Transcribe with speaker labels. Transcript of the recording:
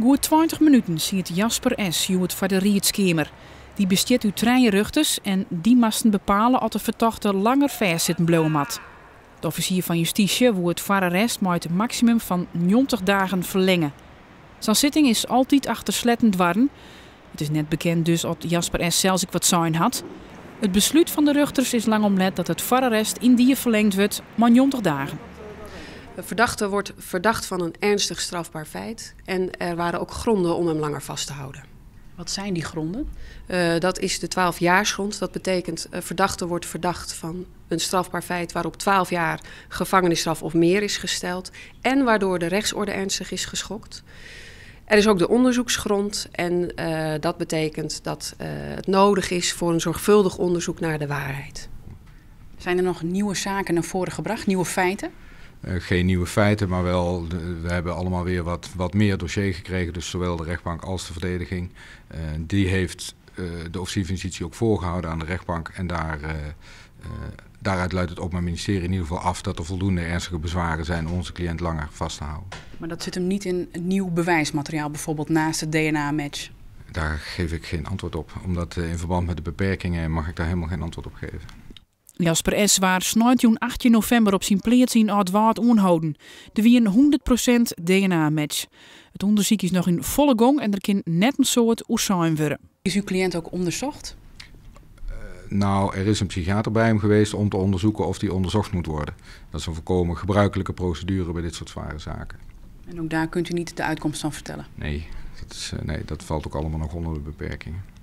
Speaker 1: Goed 20 minuten siet Jasper S. hjoed foar de riedskeamer. Dy bestiet út trije rjochters en dy moasten bepale oft de fertochte langer fêstsitten bliuwe moat. De offisier fan justysje woe it foararrest mei it maksimum fan 90 dagen ferlinge. Sa'n sitting is altyd achter sletten doarren. It is net bekend dus oft Jasper S. sels ek wat sein hat. It beslút fan de rjochters is lang om let dat it foararrest yndie ferlingd wurdt mei 90 dagen.
Speaker 2: De verdachte wordt verdacht van een ernstig strafbaar feit en er waren ook gronden om hem langer vast te houden.
Speaker 1: Wat zijn die gronden?
Speaker 2: Dat is de 12-jaarsgrond. Dat betekent verdachte wordt verdacht van een strafbaar feit waarop 12 jaar gevangenisstraf of meer is gesteld en waardoor de rechtsorde ernstig is geschokt. Er is ook de onderzoeksgrond en dat betekent dat het nodig is voor een zorgvuldig onderzoek naar de waarheid.
Speaker 1: Zijn er nog nieuwe zaken naar voren gebracht, nieuwe feiten?
Speaker 3: Geen nieuwe feiten, maar wel, we hebben allemaal weer wat meer dossier gekregen. Dus zowel de rechtbank als de verdediging. Die heeft de officier van justitie ook voorgehouden aan de rechtbank. En daaruit luidt het Openbaar Ministerie in ieder geval af dat er voldoende ernstige bezwaren zijn om onze cliënt langer vast te houden.
Speaker 1: Maar dat zit hem niet in nieuw bewijsmateriaal, bijvoorbeeld naast de DNA-match?
Speaker 3: Daar geef ik geen antwoord op, omdat in verband met de beperkingen mag ik daar helemaal geen antwoord op geven.
Speaker 1: Jasper S. waard sneintejûn 18 novimber op syn pleats yn Aldwâld oanholden. Der wie in 100% DNA-match. It ûndersyk is noch yn folle gong en der kin net in soad oer sein wurde. Is uw cliënt ook onderzocht?
Speaker 3: Er is een psychiater bij hem geweest om te onderzoeken of die onderzocht moet worden. Dat is een volkomen gebruikelijke procedure bij dit soort zware zaken.
Speaker 1: En ook daar kunt u niet de uitkomst van vertellen?
Speaker 3: Nee, dat valt ook allemaal nog onder de beperkingen.